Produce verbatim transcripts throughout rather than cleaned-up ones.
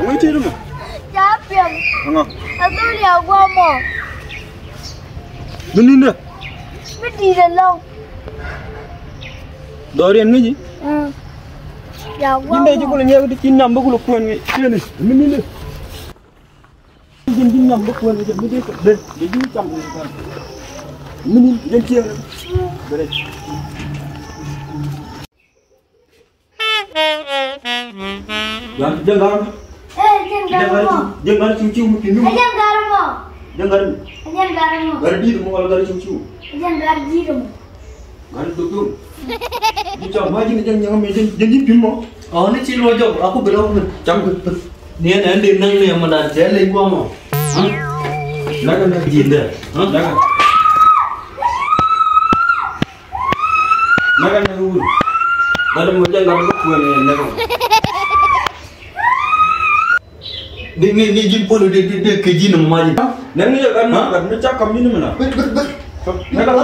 Ŋäc tëë mɔ? Ca piɛm. Ɛŋɔ? Ɛ dholi a guamɔ. Mi ni̱n dɛ? Mi di̱i̱t ɛlɔ̱ŋ. Dhɔriɛn ŋäc ji̱? Mm. Ca guamɔ. Ji̱n dee ji̱ kulɛ nyɛɛk ti ci nam bä kulɛ kuɛn ŋäc. Tiɛni mi ni̱n dɛ? Ji̱n ji̱ nam bä kuɛn ŋäc mi dee kɛ ben. Dee ji̱ cam. Mi ni̱n ji̱n tiɛɛk. Bɛ rɛc. Jɛn, jɛn gat ɛmɔ. Ɛ, jɛn gat ɛmɔ. Jɛn gat ciw ciw mi pi̱n ni mɔ. Ɛ, jɛn gat ɛmɔ. Jɛn gat ɛmɔ. Ɛ, jɛn gat ɛmɔ. Gat di̱i̱t ɛmɔ wala gat ciw ciw? Ɛ, jɛn gat di̱i̱t ɛmɔ. Gat duk duk. Ji̱ cam ma ji̱n jɛn nyɛŋ mɛ jɛn, jɛn ji̱ pi̱n mɔ. Ɔ, ni ci luɔ jɔk, aku bi lɔ ku bi. Cam bi. Ni ɛn ɛn di naŋ ni ɛmɔ dan cɛ lɛ guamɔ. Naŋ ni ji̱n dɛ. Naŋ. Mɛk a nɛk wur. Gat mɔ jɛ gat bä kuɛn ɛ nɛk. Di ni ni ji̱n pol di di di kɛ ji̱n mɔ ma ji̱n. Nɛk ni jɛ gat mɔ gat mi cak kam ji̱n mi na. Bit bit bit. Nɛk a.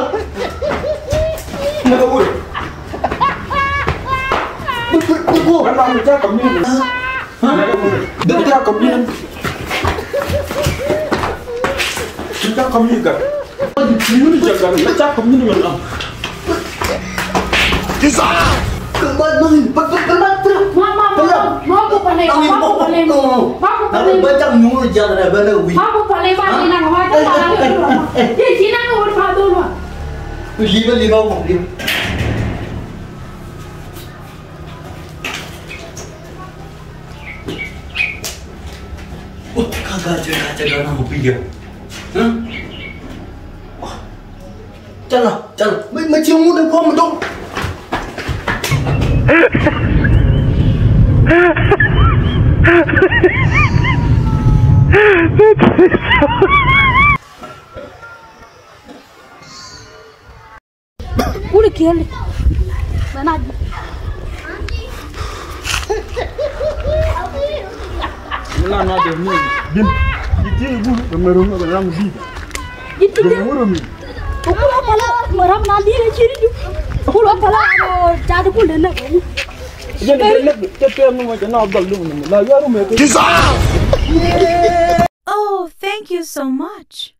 Nɛk a wur. Bit bit bit wur. Gat mɔ mi cak kam ji̱n mi na. Dee ca kɔm ni. Dee ca kɔm ni gat. Ni wuni ca gat. Dee ca kɔm ni mɛ na. Kisa. Kembat nang. Pat pat kembat. Ma ma ma. Ma ko pale. Ma ko pale. Ma ko pale. Ba jam nu ja da ba na wi. Ma ko pale ba ni na ma ta pale. Ye ji na ko pa do ma. Liba liba ko liba. Wut ka gat jɛ gat jɛ gat na mɔ pi̱i̱ jɛ. Cala cala mɛ mɛ ci ŋut in kuɔm dɔŋ. Wuli kiɛli. Mɛ na di. Mɛ na na di mi. Din. Di ti bu. Mɛ rum mɛ ram di. Di ti. Mɛ rum mi. Ku lo pala mɛ ram na di re chiri du. Ku lo pala ja di ku le na. Jɛ ni le te te mi mɛ na dal lu mi. La ya rum mɛ. Kisa. Oh, thank you so much.